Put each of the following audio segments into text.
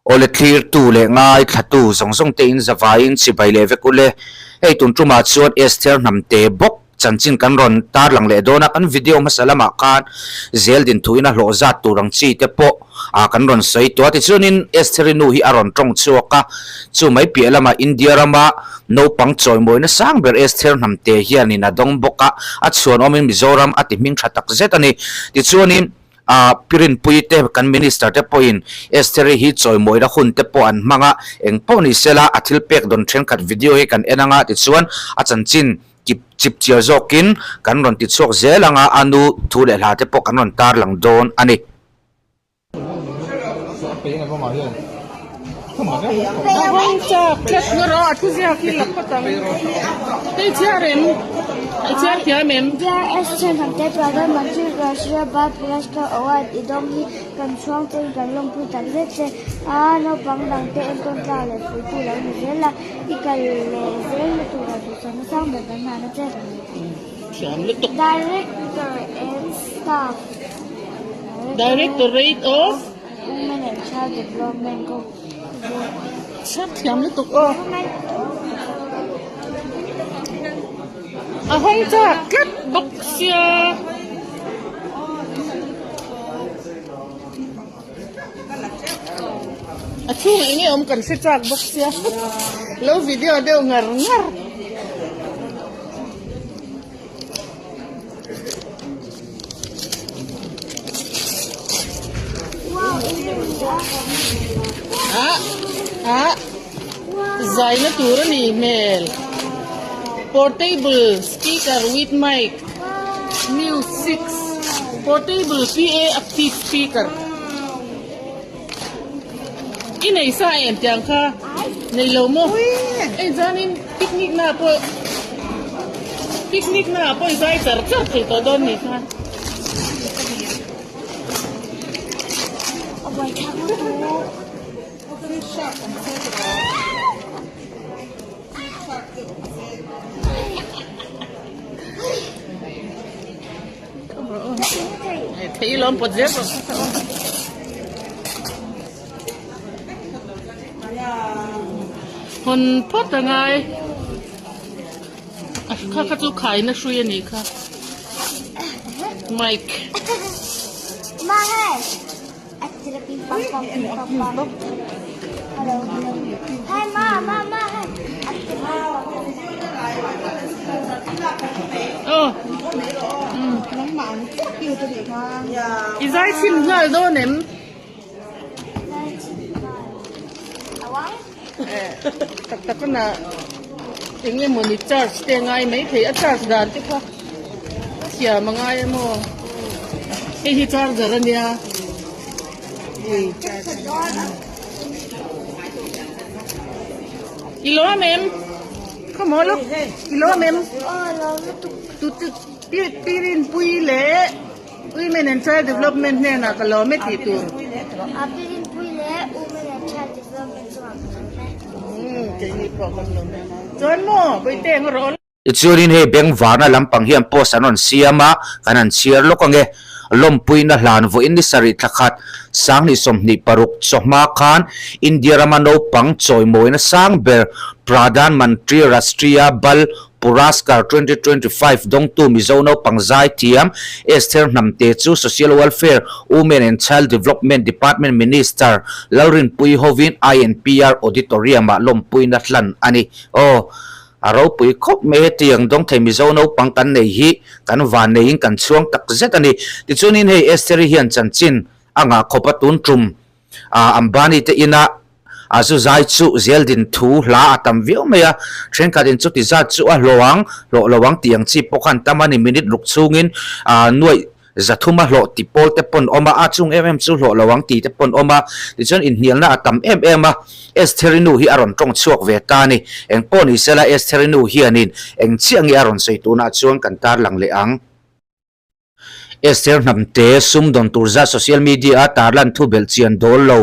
Awle thlirtu leh ngaithlatu zawng zawng te in zavaiin chibai leh vek ule. Hei tun tumah chuan Esther hnamte bawk chanchin kan rawn tarlang leh dawn a, kan video hmasa lamah khan zel din thuin a hlawh zat tur ang chi te pawh ah kan rawn sawi tawh a. Tichuanin Estheri nu hi a rawn tawng chhuak a, chu mai piah lamah India rama naupang chawimawina sang ber Esther hnamte hianin a dawng bawk a, a chhuanawmin Mizoram a ti hming tha tak zet a ni. Tichuanin ah Pirinpui te kan Minister te pawhin Estheri hi chawimawina hun te pawh an hmang a, eng pawh ni sela a thil pek dawn thenkhat video hi kan en anga tichuan a chanchin kip chip chiar zawkin kan rawn ti chhuak zel anga a nu thu leh hla te pawh kan rawn tarlang dawn a ni. Kan chhuang chein kan lawmpui tak zet che a, naupang dangte enkawl tlak leh fuihtu lo ni zel a, i kal leh zel na turah duhsakna sang ber kan nghahna che. Director and Staff Directorate of Women and Child Development Group Thiam lutuk aw. A hawng chak tlat bawk sia. A chhungah enge awm kan hre chak bawk sia lo video deuh ngar ngar. Ah ah zaina tur a nih hmel portable speaker with mic music portable PA active speaker i nei sa em tiang kha nei lo maw hei chuanin picnic na pawh picnic na pawh i zai char char thei tawh dawn ni kha. Thei lawm pawt zel rawh. Hawn phawt a ngai. A kha kha chu khaina hrui a nih kha. Mike. I zai chhin nghal dawn em? Tak tak a eng emaw ni charge te ngai mai thei a charge dan te kha thiam a ngai a maw hei hi charger a nia i lawm em khaw maw lawk i lawm em tu tu pirinpui leh Women and Child Development hnenah ka lawm e tih tur. A Pirinpui leh Women and Child Development chungah ka lawm e. Umm keini pawh kan lawm e. Chuan maw Bawihte eng rawh aw. Tichuanin hei bengvarna lampang hian post an rawn siam a, kan han chhiar lawk ange. Lawmpuina hlan vawiin ni sarih thla khat sanghnih 26 chawhma khan India rama naupang chawimawina sang ber Pradhan Mantri Rashtriya Bal Puraskar 2025 dawngtu Mizo naupang zai thiam Esther Hnamte chu Social Welfare, Women and Child Development Department Minister Lalrinpui hovin INPR Auditorium-ah lawmpuina hlan a ni. Aw, a ropui khawp mai hetiang dawng thei Mizo naupang kan nei hi kan van neiin kan chhuang tak zet a ni. Tichuanin hei Estheri hian chanchin a ngah khawp a tun tum Ambani te ina a zu zai chu zel din thu hla a tam viau mai a, thenkhat in chuti zat chu a hlawh ang, hlawh lo ang tih ang chi pawh khan tam a ni, minute ruk chhungin nuaih zathum a hlawh ti pawl te pawn awm a, a chung em em chu hlawh lo ang tih te pawn awm a, tichuan inhnialna a tam em em a, Estheri nu hi a rawn tawng chhuak ve ta a ni, engpawh ni sela Estheri nu hianin eng chiah nge a rawn sawi tunah chuan kan tarlang leh ang. Esther Hnamte sumdawn tur zat social media a tarlan thu belhchian dawl lo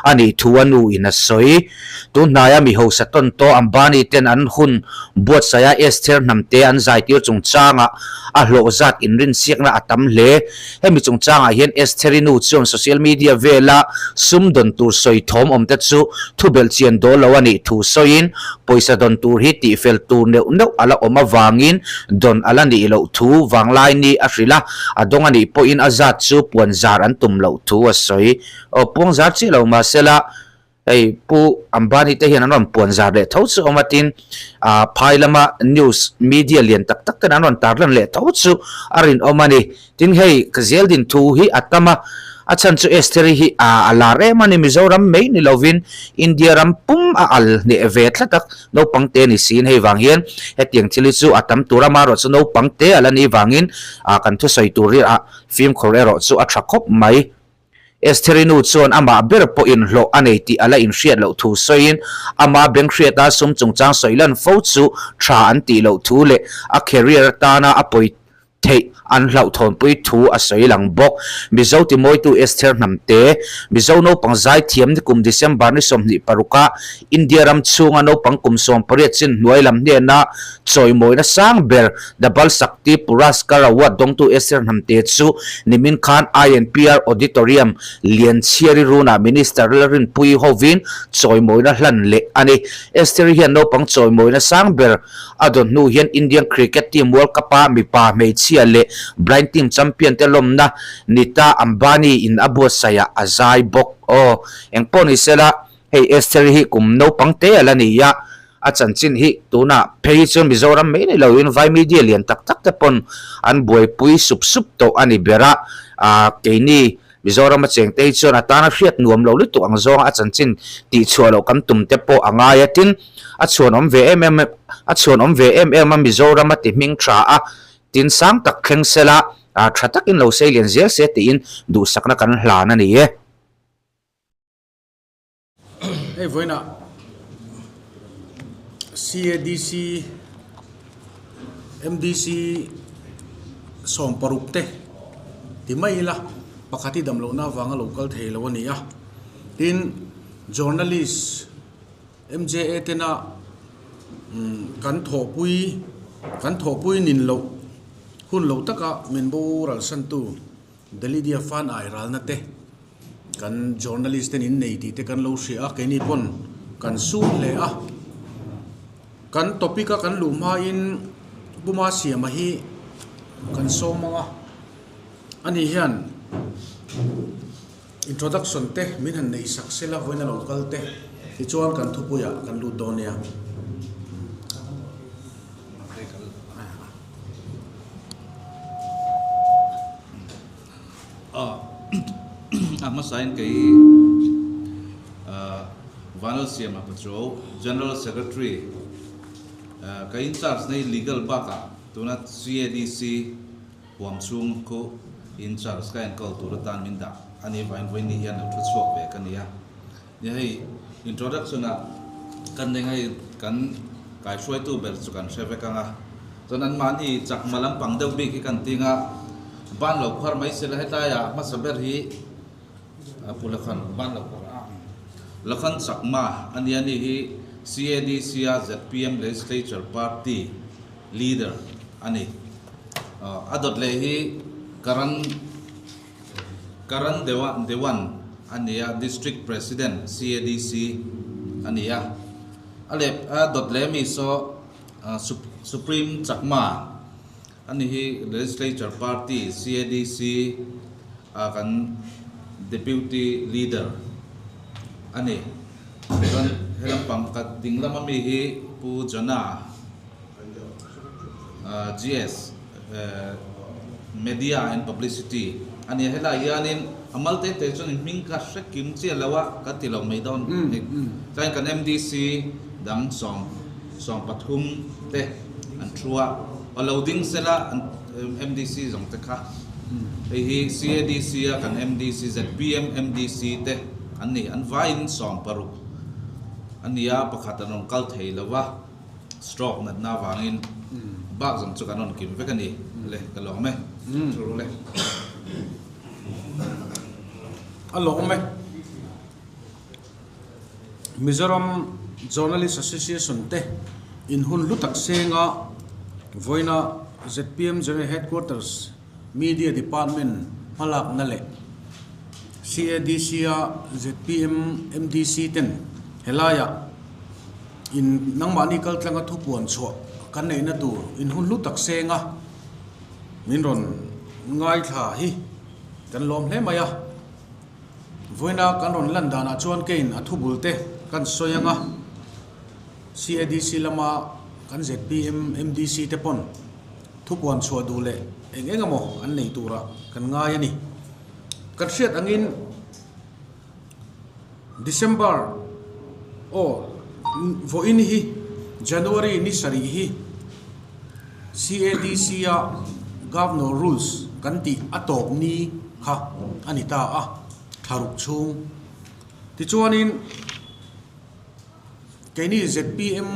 a nih thu a nu in a sawi. Tun hnaia mi hausa tawn tawh Ambani ten an hun buatsaih a Esther Hnamte an zaitir chungchangah a hlawh zat inrinsiakna a tam hle. Hemi chungchangah hian Estheri nu chuan social media vela sumdawn tur sawi thawm awm te chu thu belhchian dawl lo a nih thu sawiin pawisa dawn tur hi tihfel tur neuh neuh a la awm avangin dawn a la nih loh thu vanglai ni a hrilh a, a dawng a nih pawhin a zat chu puan zar an tum loh thu a sawi. Aw puang zar chiah lo mahsela Hei Pu Ambani te hian an rawn puan zar leh tho chu awm a tin ah phai lama news media lian tak tak ten an rawn tar lan leh tho chu a rinawm a ni. Tin hei ka zel din thu hi a tam a, a chhan chu Estheri hi ah a lar em a ni Mizoram mai ni lovin India ram pum a al hneh ve tlat a naupang te ni siin hei vang hian hetiang thil hi chu a tam tur a amaherawh chu naupang te a la nih vangin ah kan thusawi tur hi ah fimkhur erawh chu a tha khawp mai. Estheri nu chuan amah ber pawhin hlawh a nei tih a la inhriat loh thu sawiin, ama beng hriata sum chungchang sawi lan fo chu tha an tih loh thu leh a career atana a pawi theih an hlauhthawnpui thu a sawi lang bawk. Mizo timawitu Esther Hnamte, Mizo naupang zaithiam nikum December ni 26 ah India ram chhunga naupang kum 18 chin hnuai lam hnena chawimawina sang ber The Bal Shakti Puraskar Award dawngtu Esther Hnamte chu nimin khan INPR Auditorium Lianchhiari Runah Minister Lalrinpuii hovin chawimawina hlan leh a ni. Esther hian naupang chawimawina sang ber a dawn hnu hian Indian Cricket Team World Cup-a mipa, hmeichhia leh blind team champion te lawmna Nita Ambani in a buatsaihah a zai bawk. Aw, engpawh ni sela Hei Esther hi kum naupang te a la ni a, a chanchin hi tunah phei hi chuan Mizoram mai ni loin vai media lian tak tak te pawn an buaipui sup sup tawh a ni ber a, ah keini Mizoram a cheng te hi chuan a tana hriat nuam lo lutuk ang zawnga a chanchin tihchhuah loh kan tum te pawh a ngai a, tin a chhuanawm ve em em a chhuanawm ve em em a Mizoram a ti hming tha a, tin sang tak thleng sela ah tha takin lo sei lian zel se tiin duhsakna kan hlan a ni e. Hei vawiinah CADC MDC 16 te ti mai ila pakhat hi damlohna avanga lo kal thei lo a ni a tin journalist MJA tena kan thawhpui kan thawhpui nin loh hun lo taka min boral santu Delidia fan ai ralna te Kan journalist ten in nei tih te kan lo hria a, keini pawn kan sum hle a. Kan topic a kan luh hmain Puma Siama hi kan sawm ang a, ani hian introduction te min han nei sak sela vawiin a lo kal te tichuan kan thupuiah kan lut dawn nia. A hmasain kei Vanlalsiama Pachuau, General Secretary, ka in charge nei legal bakah tuna CADC huam chhung khu in charge ka enkawl tur atan min dah a nih vangin vawiin hian lo thu chhuak ve ka ni a. Ni hei introduction ah kan nei hei kan kaihruaitu ber chu kan hre vek ang a, chuan anmahni chakma lampang deuh bik hi kan ting a, ban lo khuar mai sela hetlai ah hmasa ber hi pu Lakhan ban lo khuar a, Lakhan chakma a nia ni hi CADC a zpm Legislature Party leader a ni, a dawt leh hi Karan. Karan Dewan a ni a, District President CADC a ni a. A leh a dawt leh mi saw Supreme Chakma a ni hi Legislature Party CADC a kan Deputy Leader a ni. Chuan he lampang ka ding lama mi hi Pu Jona GS. Media and Publicity a nia helai hianin a mal te te chuan hming ka hre kim chiah lo a kan ti lo mai dawn chuan kan MDC dang 13 te an thu a aw lo ding sela MDC zawng te kha hei hi CADC a kan MDC zpm MDC te an ni an vaiin 16 a nia pakhat an rawn kal thei lo va. Stroke natna avangin bak zawng chu kan rawn kim vek a ni le ka lawm e. Thu ru le. A lawm e. Mizoram Journalist Association te in hun hlu tak senga vawiina zpm General Headquarters Media Department hmalakna leh CADC-a zpm MDC ten helaiah in nangmahni kaltlanga thupuan chhuah kan neihna tur in hun hlu tak senga min rawn ngaithla hi kan lawm hle mai a. Vawiina kan rawn lan danah chuan keiin a thubul te kan sawi ang a, CADC lama kan zpm MDC te pawn thupuan chhuah duh leh eng eng emaw an nei turah kan ngai a ni. Kan hriat angin December aw vawiin hi January ni sarih hi CADC-a Governor Rules kan tih a tawp ni kha a ni ta a, thlaruk chhung. Tichuanin keini zpm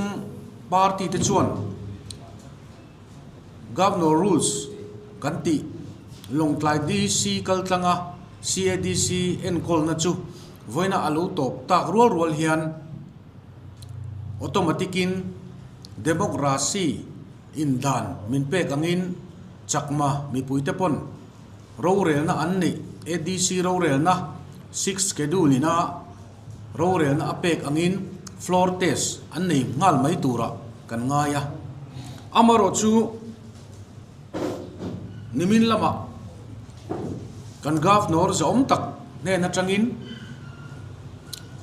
party te chuan Governor Rules kan tih Lawngtlai DC kaltlanga CADC enkawlna chu vawiina a lo tawp tak rual rual hian Automatic-in democracy in dan min pek angin Chakma mipuite pawn rorelna an neih ADC rorelna Sixth Schedule ina rorelna a pek angin floor test an nei nghal mai turah kan ngai a. Amaherawhchu nimin lamah kan Governor zahawm tak hnen atangin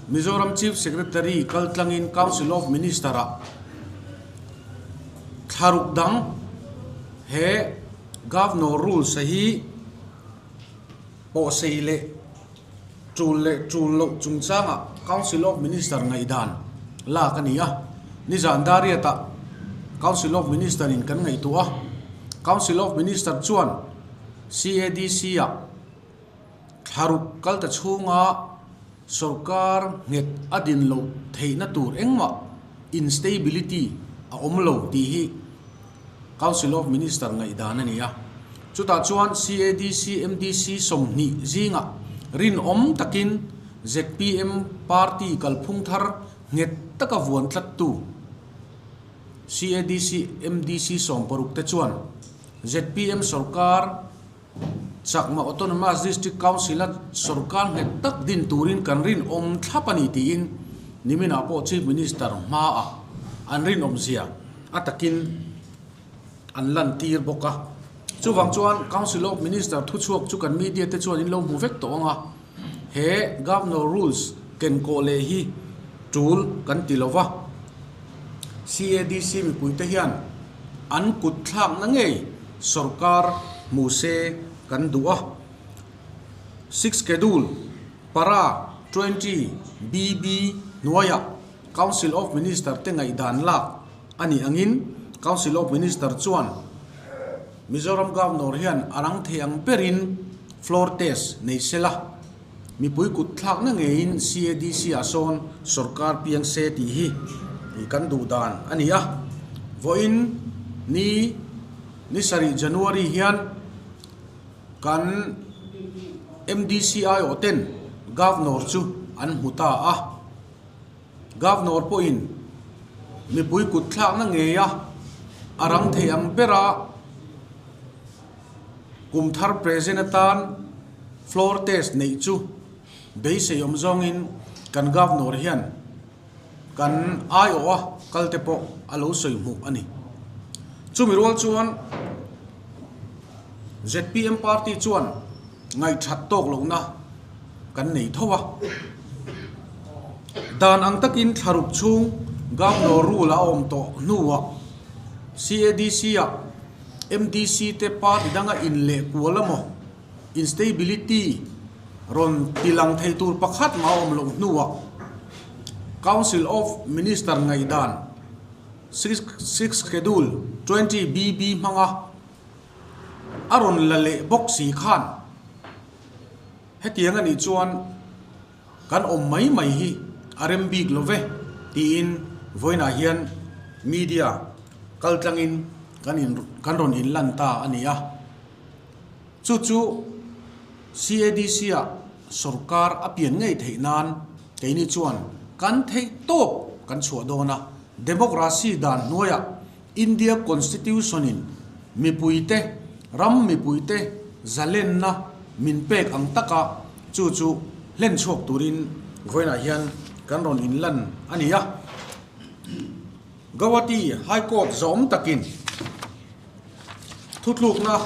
Mizoram Chief Secretary kaltlangin Council of Minister-ah thlaruk dang he Governor Rules-a hi pawhsei leh tul leh tul loh chungchangah Council of Minister ngaihdan lak a ni a. Nizan Dariat-ah Council of Minister-in kan ngaihtuah a, Council of Minister chuan CADC-ah Thlaruk kal ta chhunga sorkar nghet a din loh theihna tur engmah instability a awm lo tih hi Council of Minister ngaihdan a ni a. Chutah chuan CADC MDC 20 zingah rinawm takin zpm party kalphung thar nghet taka vuan tlattu CADC MDC 60 te chuan zpm sorkar Chakma Autonomous District Council-a sorkar nghet tak din turin kan rinawm thlap a ni tiin niminah pawh Chief Minister hmaah an rinawmzia a takin an lantir bawk a. Chuvang chuan Council of Minister thuchhuak chu kan media te chuan in lo hmu vek tawh ang a, he Governor Rules kenkawh leh hi tul kan ti lo va, CADC mipuite hian an kut thlakna ngei Sorkar hmu se kan duh a. Sixth Schedule, Para 20 BB hnuaiah Council of Minister te ngaihdan lak a nih angin Council of Minister chuan Mizoram Governor hian a rang thei ang berin floor test nei se la, mipui kut thlakna ngeiin CADC ah sawn sorkar piang se tih hi kan duh dan a ni a. Vawiin ni ni sarih January hian kan MDC aiawh ten Governor chu an hmu ta a. Governor pawhin mipui kut thlakna ngeia a rang thei ang bera Kum thar present atan floor test neih chu beisei awm zawngin kan Governor hian kan aiawh a kal te pawh a lo sawi hmuh a ni. Chumi rual chuan zpm party chuan ngaihthat tawk lohna kan nei tho a. Dan ang takin thlaruk chhung Governor rule a awm tawh hnuah CADC-ah MDC te party danga in leh kual emaw instability rawn ti lang thei tur pakhat mah a awm loh hnuah Council of Minister ngaihdan Sixth Schedule 20 BB hmanga a rawn la leh bawk si khan hetiang a nih chuan Kan awm mai mai hi a rem bik lo ve tiin vawiinah hian media kal tlangin kan in kan rawn inlan ta a ni a. Chu chu CADC ah Sorkar a pian ngei theih nan keini chuan kan theih tawp kan chhuah dawn a, Democracy dan hnuaiah India Constitution-in mipuite, ram mipuite zalenna min pek ang taka chu chu hlen chhuak turin vawiinah hian kan rawn inlan a ni a. Gauhati High Court zawm takin thutlukna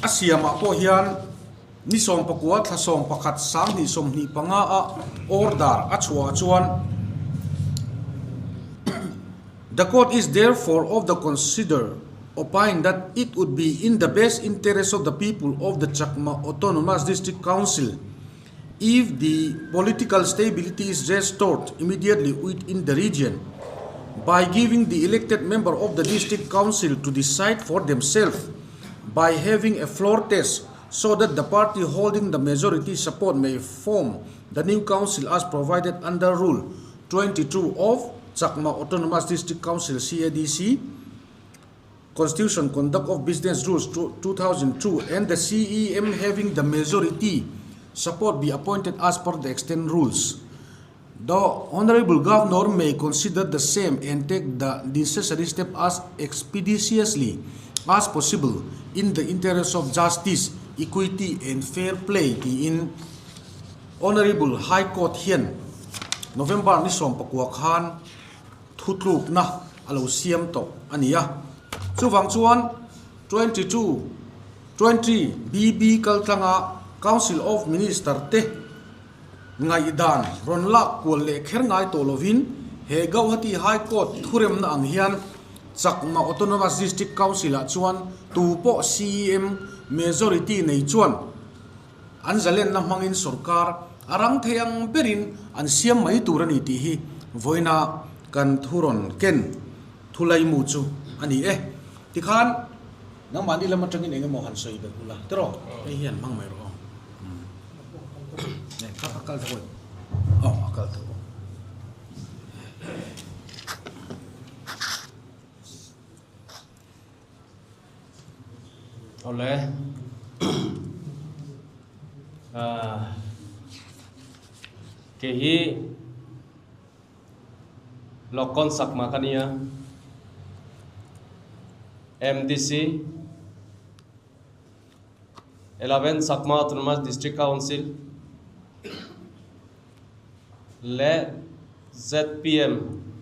a siamah pawh hian ni 19 thla 11 2025 a order a chhuah chuan The court is therefore of the consider opine that it would be in the best interest of the people of the Chakma Autonomous District Council if the political stability is restored immediately within the region by giving the elected member of the district council to decide for themselves by having a floor test so that the party holding the majority support may form the new council as provided under Rule 22 of Chakma Autonomous District Council, CADC, Constitution Conduct of Business Rules 2002 and the CEM having the majority support be appointed as per the extant rules. The Honorable Governor may consider the same and take the necessary step as expeditiously as possible in the interest of justice, equity and fair play tiin Honorable High Court hian November ni 19 khan thutlukna a lo siam tawh a ni a. Chuvang chuan 22, 20 BB kaltlanga Council of Minister te ngaihdan rawn lak kual leh kher ngai tawh lovin he Gauhati High Court thuremna ang hian Chakma Autonomous District Council-ah chuan tu pawh CEM majority nei chuan An zalenna hmangin sorkar a rang thei ang berin an siam mai tur a ni tih hi vawiina kan thu rawn ken thu laimu chu a ni e. Tikhan nangmahni lam atangin eng emaw han sawi belh ula tiraw? Hei hian hmang mai rawh aw. Kha a kal tho em? Aw a kal tho. Awle kei hi Lawkkawn Sakma ka nia MDC 11 Chakma Autonomous District Council leh zpm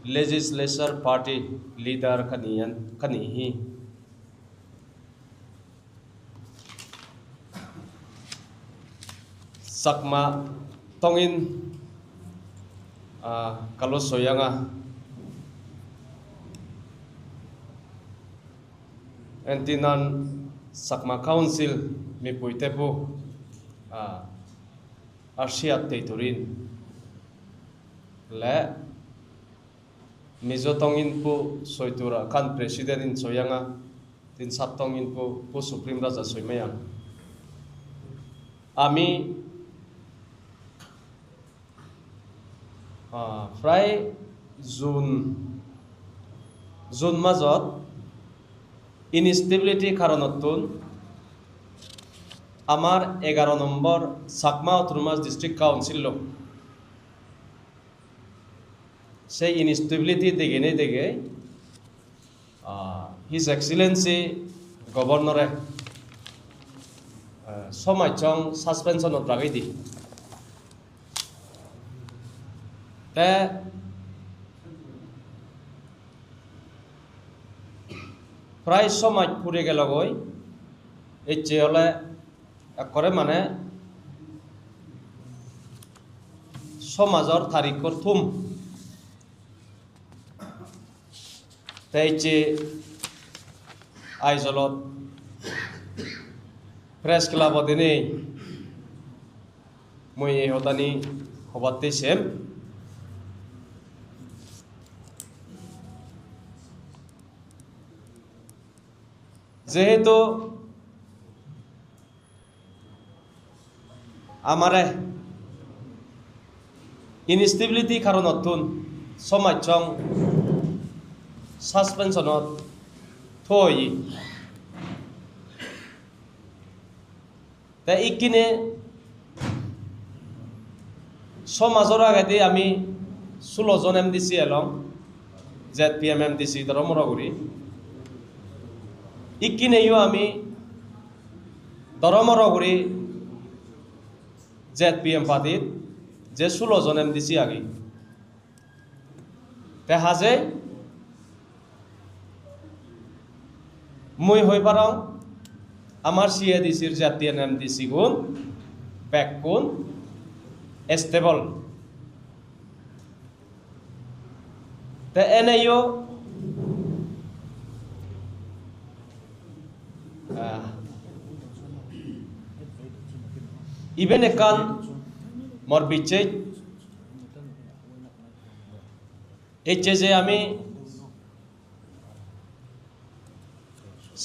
Legislature Party Leader ka ni an ka nih hi. Chakma tawngin ka lo sawi ang a. Entirnan Chakma Council mipuite pawh a hriat thei turin leh Mizo tawngin Pu sawi turah khan President in sawi ang a, tin Sap tawngin Pu Pu Supreme Raja sawi mai ang. Ami Frai June June মাজত instability কাৰণত আমাৰ 11 number Chakma autonomous district council সেই instability দেখে দেখে his Excellency গভর্নরে সমাজং সাসপেনশনত রাখি দি তে প্রায় সমাজ পুড়ে গেল গই এই যে হলে করে মানে সমাজৰ তাৰিখৰ থুম তাই আইজলত প্ৰেছ ক্লাবত এনেই মই এই সদানি খবৰ দিছে যেহেতু আমাৰে ইনষ্টেবিলিটি কাৰণত সমাজং সাসপেনশনত থৈ তা ইকিনে সমাজৰ আগেদি আমি 16 জন M D C along Z P M M D C দৰমৰগুৰি ইকিনেও আমি দৰমৰগুৰি Z P M পাৰ্টিত যে 16 জন M D C আগে দেখা যে মই হৈ পাৰং আমাৰ চি এ ডি চিৰ Z P M M D C গুণ বেক গুণ ষ্টেবল। তে এনেইও ইভেন একান মোর বিচে এইচে যে আমি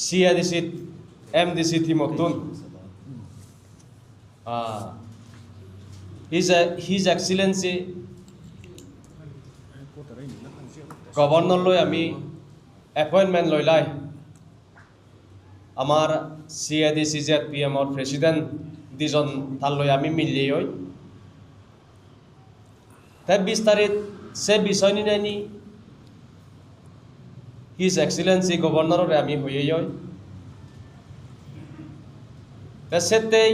C A D C M D C থিমতুন his Excellency গভৰ্ণৰলৈ আমি এপইণ্টমেণ্ট লৈ লাই আমাৰ C A D C Z P এমৰ প্ৰেচিডেণ্ট দুজন তালৈ আমি মিলি হৈ তাই 20 তাৰিখ সে বিষয় নিয়ে his Excellency গভৰ্ণৰৰে আমি হয়ে হয়। সেতেই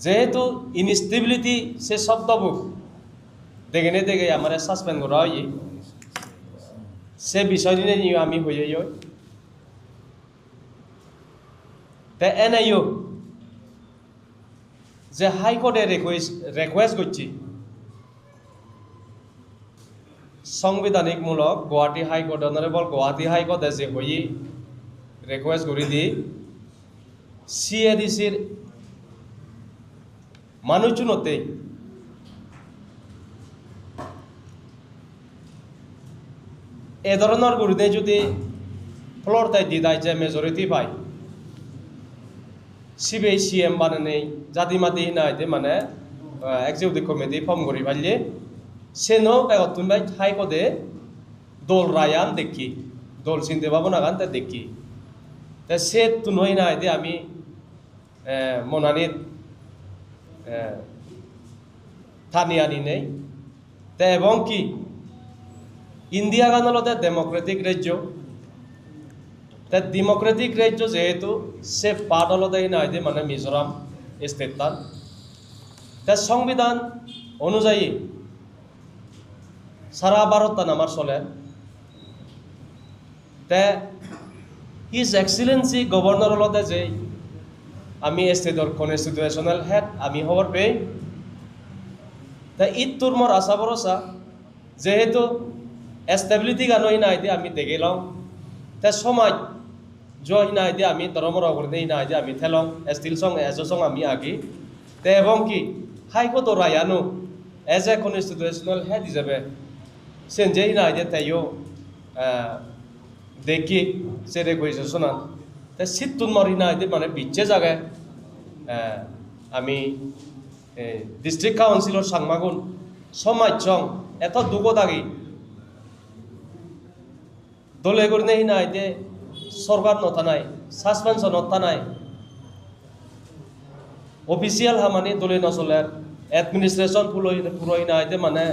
যেহেতু ইনস্টেবিলিটি সে শব্দবোৰ দেখে দেখে আমার সাসপেন্ড করা হয়, সে বিষয় নিয়ে আমি হয়ে হয়। তে এনআইও যে হাইকোর্টে রিকোয়েস্ট করছি সাংবিধানিকমূলক Guwahati high court, honourable Guwahati হাইকোর্টে যে হই রিকোয়েস্ট করে দি C A D সির মানুষজনতে এ ধরনের গুরুদে যদি ফ্লোর তাই দি দেয় যে মেজরিটি পায় CBI C M বানে নেই জাতি মাতি নাই মানে executive committee form করে পারলে সে নো বেগতুন ভাই হাইকোর্টে দোল রায়ান দেখি দোল চিনতে পাবো না গান তা দেখি তা সে তুনই না দে আমি মনানিত থানি আনি নেই। তে এবং কি ইন্ডিয়া গান হলো ডেমোক্রেটিক রাজ্য, তা ডেমোক্রেটিক রাজ্য যেহেতু সে পার্ট হলো না দে মানে মিজোরাম স্টেট তান তা সংবিধান অনুযায়ী সারা ভারত তান আমার চলে। তে his Excellency governor হলতে যে আমি ষ্টেটৰ কনষ্টিটিউশ্যনেল হেড আমি খবৰ পেই তা ইটোৰ মোৰ আশা ভৰসা যেহেতু ষ্টেবিলিটি গান নাই দিয়ে আমি দেখি লওঁ। তে সমাজ যোৱা নাই দিয়ে আমি ধৰ্মৰ কৰি নাই দিয়ে আমি ঠেলং ষ্টিল চং এজ চং আমি আগি তে এবং কি হাইকোর্টৰ ৰায়ানো as a constitutional head হিচাপে চেঞ্জেই নাই দিয়ে তাইও দেখি সে রেকুইজেশন তে সিটুন মারি না দিয়ে মানে বিচ্ছে জায়গায় আমি ডিস্ট্রিক্ট কাউন্সিলর সাংমাগুন সমাজ চং এত দুঃখ থাকি দলে করে নেই না দিয়ে সরকার নথা নাই সাসপেনশন নথা নাই অফিসিয়াল হামানি দলে নচলে এডমিনিষ্ট্রেশন পুরোই না দিয়ে মানে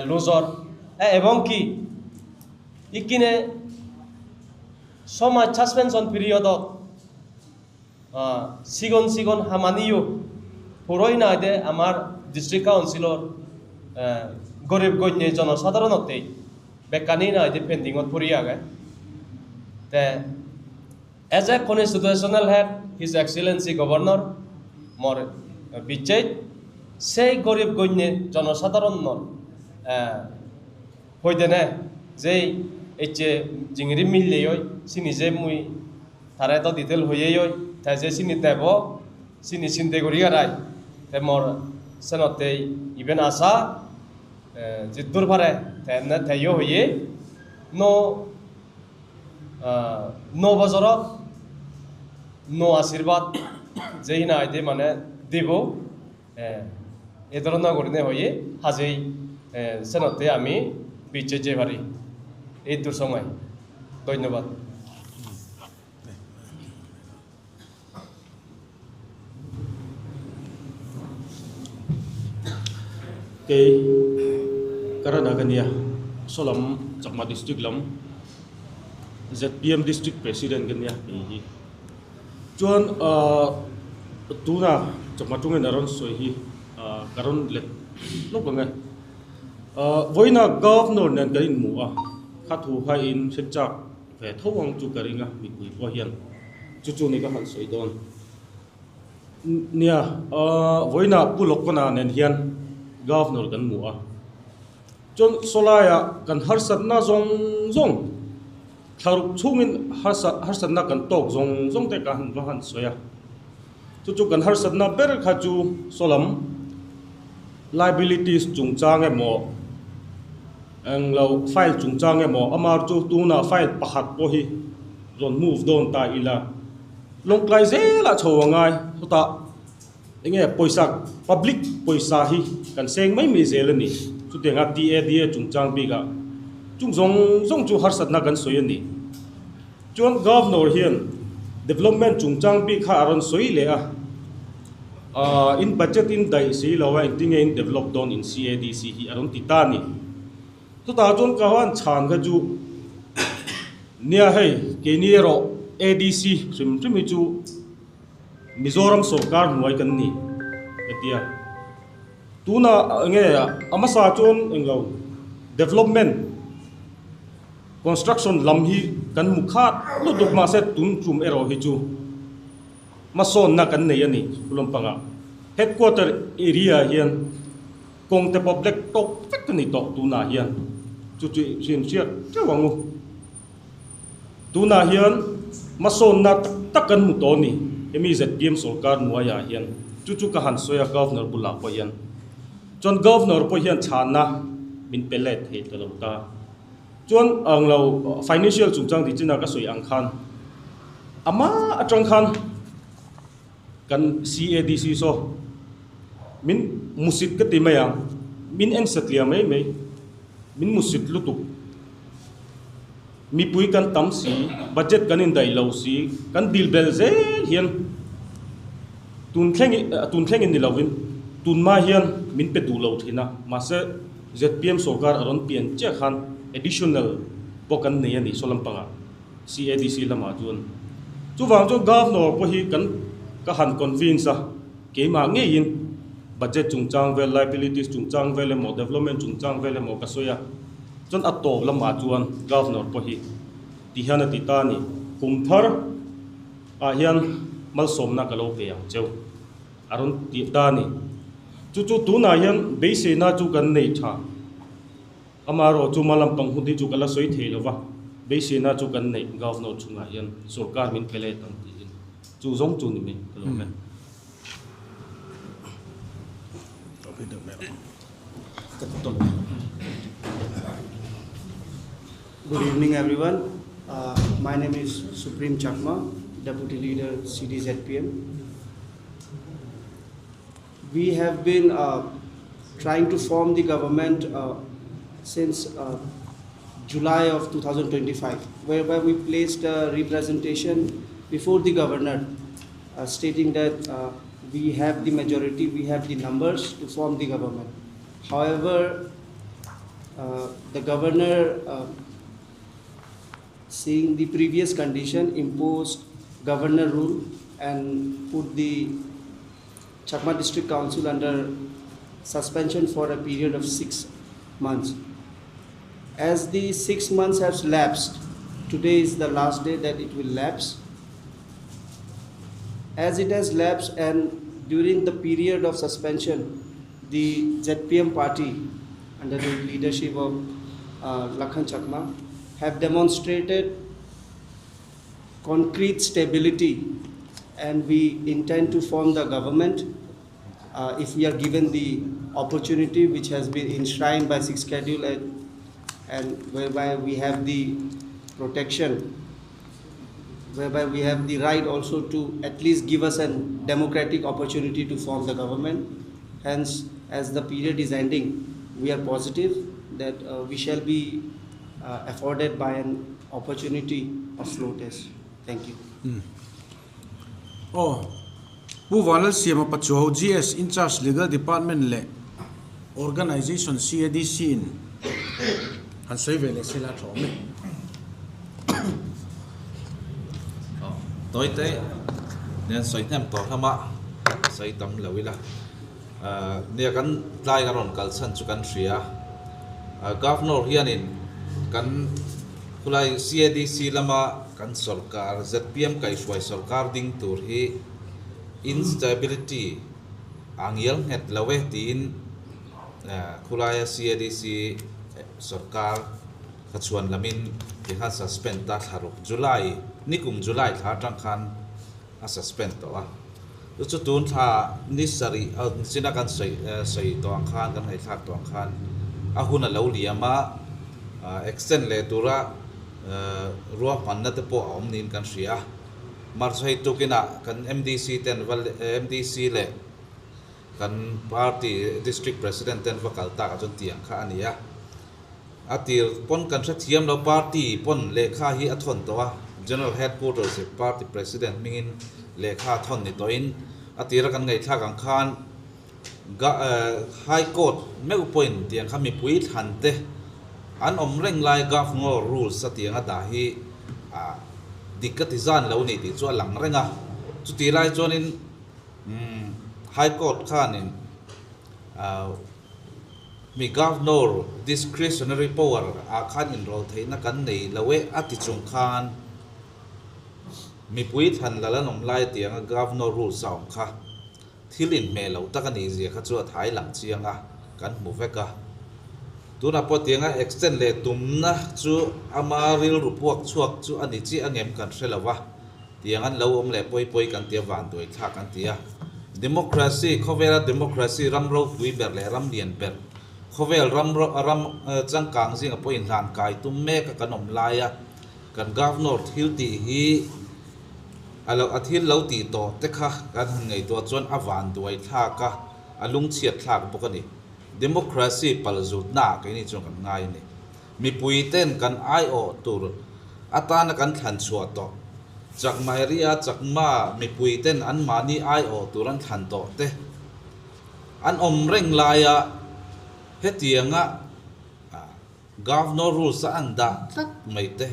লুজর এবং কি ইকিনে সমাজ সাসপেনশন পিৰিয়ডত চিগন চিগন হামানিও পুরোই না দে আমার ডিস্ট্রিক্ট কাউন্সিলর গরিব গণ্য জনসাধাৰণতেই বেকানি না দে পেন্ডিঙত পৰি আগে। তে as a constitutional head his excellency governor মোৰ বিচ্ছেদ সেই গরিব গণ্য জনসাধাৰণৰ হইতেনে যে এই যে জিঙিরি মিললেই হয় চিনি যে মুই তাৰে তো ডিটেইল হইয়েই হয় তাই যে চিনি দেব চিনি চিন্তা করি আৰাই তে মোৰ চেনতে ইভেন আশা জিদ্দুর পারে তেনে তাইও হইয়ে ন ন বছৰত ন আশীর্বাদ যেই না দে মানে দিব এ ধরনের করে হয়ে হাজেই সেনতে আমি বিচে যে পারি এই দূর সময়। ধন্যবাদ। Kei Karana ka nia, Sawlam Chakma District lam zpm District President ka nia kei hi. Chuan tuna Chakma tungin a rawn sawi hi ka rawn let lawk ang e. Vawiina Governor nen kan inhmu a, kha thu kha in hre chak ve tho ang chu ka ring a mipui pawh hian chu chu ni ka han sawi dawn. Nia, vawiinah Pu Lokona nen hian Governor kan hmu a. Chuan sawlaiah kan harsatna zawng zawng, thlaruk chhungin harsatna kan tawk zawng zawng te ka han va han sawi a. Chu chu kan harsatna ber kha chu sawlam liabilities chungchang emaw, englo file chungchang emaw, amar chu tunah file pakhat pawh hi rawn move dawn ta ila. Lawngtlai zelah chho a ngai, chutah eng nge pawisa public pawisa hi kan seng mai mai zel a ni. Chutianga TADA chungchang bikah chung zawng zawng chu harsatna kan sawi a ni. Chuan Governor hian development chungchang bik kha a rawn sawi leh a, aah in budget in daih si lo a engtin nge in develop dawn in CADC hi a rawn ti ta a ni. Chutah chuan ka han chhan kha chu nia hei keini erawh ADC hrim hrim hi chu Mizoram sawrkar hnuai kan ni hetia tuna enge a hmasa chuan englo development construction lam hi kan hmu khat lutuk mahse tun tum erawh hi chu hmasawnna kan nei a ni Khulampangah headquarter area hian. Kawng te pawh black tawk vek a ni tawh tunah hian chu chu hrian hriat teuh ang u. Tunah hian hmasawnna tak tak kan hmu tawh a ni hemi zpm sawrkar hnuaiah hian chu chu ka han sawi a Governor bulah pawh hian. Chuan Governor pawh hian chhanna min pe let thei ta lo ta. Chuan ang lo financial chungchang tih chinah ka sawi ang khan amah atang khan Kan CADC saw min musit ka ti mai ang, min en satliah mai mai, min musit lutuk. Mipui kan tam si, budget kan indaih lo si, kan dil bel zel hian tun thleng tun thlengin ni lovin tun hma hian min pe duh lo thin a, mahse zpm sawrkar a rawn pian chiah khan additional pawh kan nei a ni saw lampangah. CADC lamah chuan chuvang chuan Governor pawh hi kan ka han convince a, keimah ngeiin budget chungchang vel, liabilities chungchang vel emaw, development chungchang vel emaw ka sawi a, chuan a tawp lamah chuan Governor pawh hi ti hian a ti ta a ni, kum thar ah hian malsawmna ka lo pe ang cheu a rawn ti ta a ni. Chu chu tunah hian beiseina chu kan nei tha. Amaherawh chu hma lampang hun hi chu ka la sawi thei lo va, beiseina chu kan neih Governor chungah hian sorkar min pe let ang tiin chu zawng chu ni mai ka lo hre. Good evening everyone. My name is Supreme Chakma, Deputy Leader CDZPM. We have been uh, trying to form the government uh, since uh, July of 2025, whereby we placed a representation before the governor uh, stating that uh, we have the majority, we have the numbers to form the government. However, uh, the governor, uh, seeing the previous condition, imposed governor rule and put the Chakma District Council under suspension for a period of 6 months. As the 6 months have lapsed, today is the last day that it will lapse. As it has lapsed and during the period of suspension, the ZPM party under the leadership of Lakhan Chakma have demonstrated concrete stability and we intend to form the government if we are given the opportunity which has been enshrined by sixth schedule and, and whereby we have the protection whereby we have the right also to at least give us a democratic opportunity to form the government. Hence, as the period is ending, we are positive that we shall be afforded by an opportunity of flow test. Thank you. Aw, Pu Vanlalsiama Pachuau, GS, In-charge Legal Department leh Organization CADC in han sawi ve leh sela tha awm e. Tawi te nen sawi hnem tawh hlama sawi tam lo ila. Nia kan tlai kan rawn kal chhan chu kan hria. Governor hianin kan khulai CADC lama kan sorkar zpm kaihhruai sorkar ding tur hi instability a ngial nghet lo e tiin khulaia CADC sorkar Ka chhuan lamin ti khan suspend ta thla ruk July nikum July thla atang khan a suspend tawh a, chu chu tun thla ni sarih china kan sawi sawi tawh ang khan kan ngaihthlak tawh ang khan a hun a lo liam a, extend leh tura ruahmanna te pawh a awm niin kan hria a, March hei tukinah kan MDC ten va MDC leh kan party district president ten va kal takah chuan tiang kha a ni a. A tir pawn kan hrethiam lo party pawn lehkha hi a thawn tawh a, General Headquarters leh party president hmingin lehkha a thawn ni tawhin a tira kan ngaihthlak ang khan High Court meuh pawhin tiang kha mipui thlan te an awm reng lai Governor rules a tiang a dah hi dik ka ti zan lo ni tih chu a lang reng a, chutih lai chuanin High Court khanin Mi Governor discretionary power ah khan inrawl theihna kan nei lo e a ti chung khan mipui thlan lal an awm lai tianga Governor rules a awm kha thil inhmeh loh tak a nih zia kha chu a thai lang chiang a, kan hmu vek a. Tunah pawh tianga extend leh tumna chu ama rilru puak chhuak chu a ni chiah angem kan hre lo va. Tiang an lo awm leh pawi pawi kan ti a, vanduai thlak an ti a. Democracy, khawvela democracy ram ropui ber leh ram lian ber, khawvel ram ram changkang zinga pawh inhlan kai tum mek a kan awm lai a, kan Governor thil tih hi a lo a thil lo tih tawh te kha kan han ngaihtuah chuan a vanduai thlak a, a lungchhiat thlak bawk a ni. Democracy palzutna ah keini chuan kan ngai a ni. Mipui ten kan aiawh tur atana kan thlan chhuah tawh. Chakma area Chakma mipui ten an mahni aiawh tur an thlan tawh te an awm reng laia hetianga Governor rules a an dah tlat mai te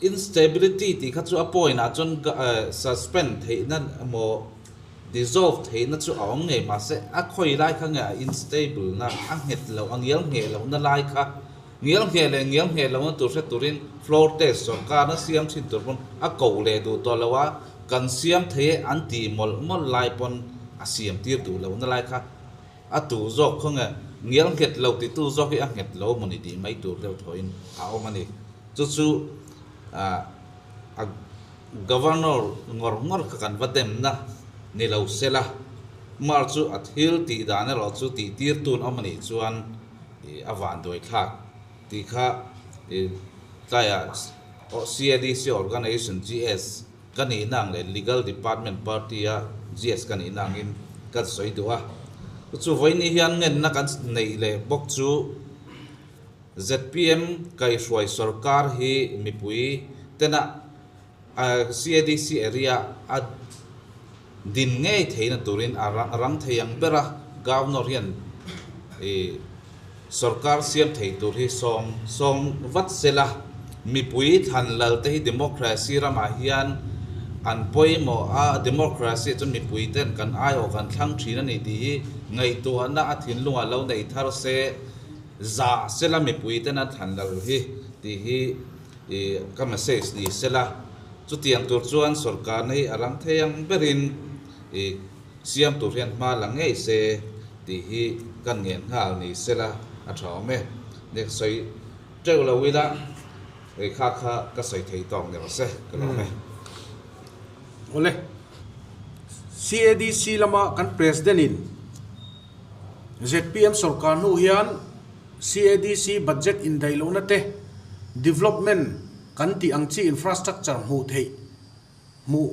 instability tih kha chu a point ah chuan suspend theihna emaw dissolve theihna chu a awm ngei mahse a khawi lai kha nge a instable na a nghet loh a ngial ngheh lohna lai kha ngial ngheh leh ngial ngheh lohna tur hre turin floor test sorkarna siam thin tur pawn a ko leh duh tawh lo a kan siam thei e an tih mawlh mawlh lai pawn a siam tir duh lohna lai kha a tu zawk khaw nge ngial nghet lo titu zawk hi a nghet lo mawni tih mai tur deuh thawhin a awm a ni chu chu a Governor ngawr ngawr kha kan va demna ni lo se la, mar chu a thil tih dan erawh chu tih tir tun awm a nih chuan a van duai thlak tih kha tlaiah CADC Organization GS ka nihna ang leh Legal Department Party a GS ka nihna angin kan sawi duh a. Chu vawiini hian ngenna kan neih leh bawk chu Zpm kaihhruai sorkar hi mipui tena CADC area a din ngei theihna turin a rang thei ang ber a, Governor hian sorkar siam thei tur hi sawm sawm vat sela, mipui thlan lal te hi democracy ramah hian an pawimawh a, democracy ah chuan mipui ten kan aiawh kan thlang thin a ni tih hi ngaihtuahna a thinlungah lo nei thar se. Zah sela mipui ten a thlan lo hi tih hi i ka message ni sela, chutiang tur chuan sorkarna hi a rang thei ang berin i siam tur hian hma la ngei se tih hi kan ngen nghal ni sela a tha awm e. Nia ka sawi teuh lo ila i kha kha ka sawi thei tawk ni rawh se ka lawm e. Awle, CADC lama kan President in Zpm sorkar hnu hian CADC budget indaih lohna te, development kan tih ang chi infrastructure hmuh theih hmuh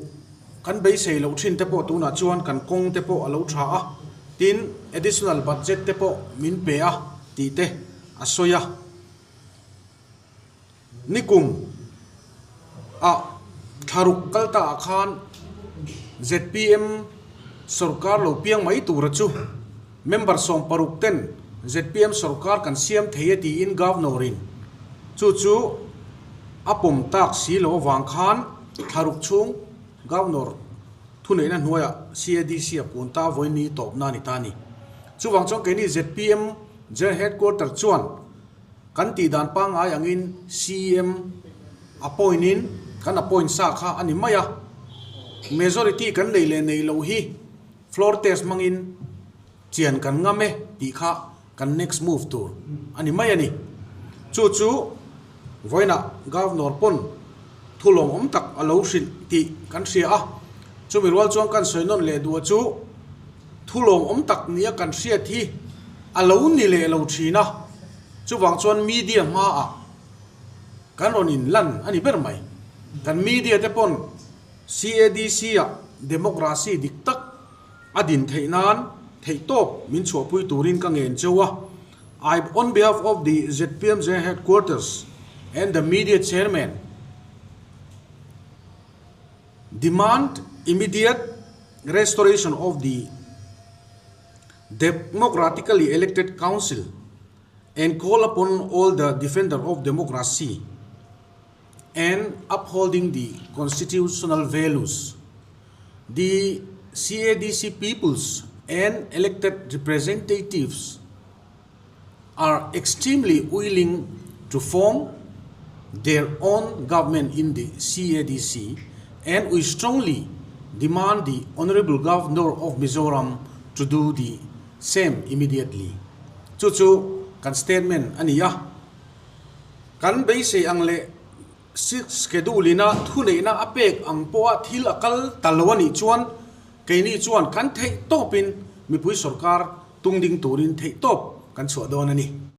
kan beisei loh thin te pawh tunah chuan kan kawng te pawh a lo tha a, tin additional budget te pawh min pe a tih te a sawi a. Nikum ah thlaruk kal ta ah khan zpm sorkar lo piang mai tura chu Member 16 ten zpm sorkar kan siam thei e tiin Governor in chu chu a pawm tak si lo avang khan thlaruk chhung Governor thuneihna hnuaiah CADC a kun ta vawiin ni tawpna a ni ta a ni. Chuvang chuan keini zpm General Headquarter chuan kan tih dan pangngai angin CEM appoint in kan appoint sa kha a ni mai a, majority kan nei leh nei loh hi floor test hmangin chian kan ngam e tih kha kan next move tur a ni mai a ni. Chu chu vawiinah Governor pawn thu lawmawm tak a lo hrilh tih kan hria a, chumi rual chuan kan sawi nawn leh duh chu thu lawmawm tak nia kan hriat hi a lo ni leh lo thin a, chuvang chuan media hmaah kan rawn inlan a ni ber mai. Kan media te pawn CADC ah democracy dik tak a din theih nan theihtawp min chhuahpui turin ka ngen cheu a. I on behalf of the ZPMJ headquarters and the media chairman demand immediate restoration of the democratically elected council and call upon all the defender of democracy and upholding the constitutional values. The CADC peoples and elected representatives are extremely willing to form their own government in the CADC and we strongly demand the Honorable Governor of Mizoram to do the same immediately. Chu chu kan statement a ni a. Kan beisei ang leh Sixth Schedule ina thuneihna a pek ang pawha thil a kal ta lo a nih chuan keini chuan kan theih tawpin mipui sorkar tung ding turin theih tawp kan chhuah dawn a ni.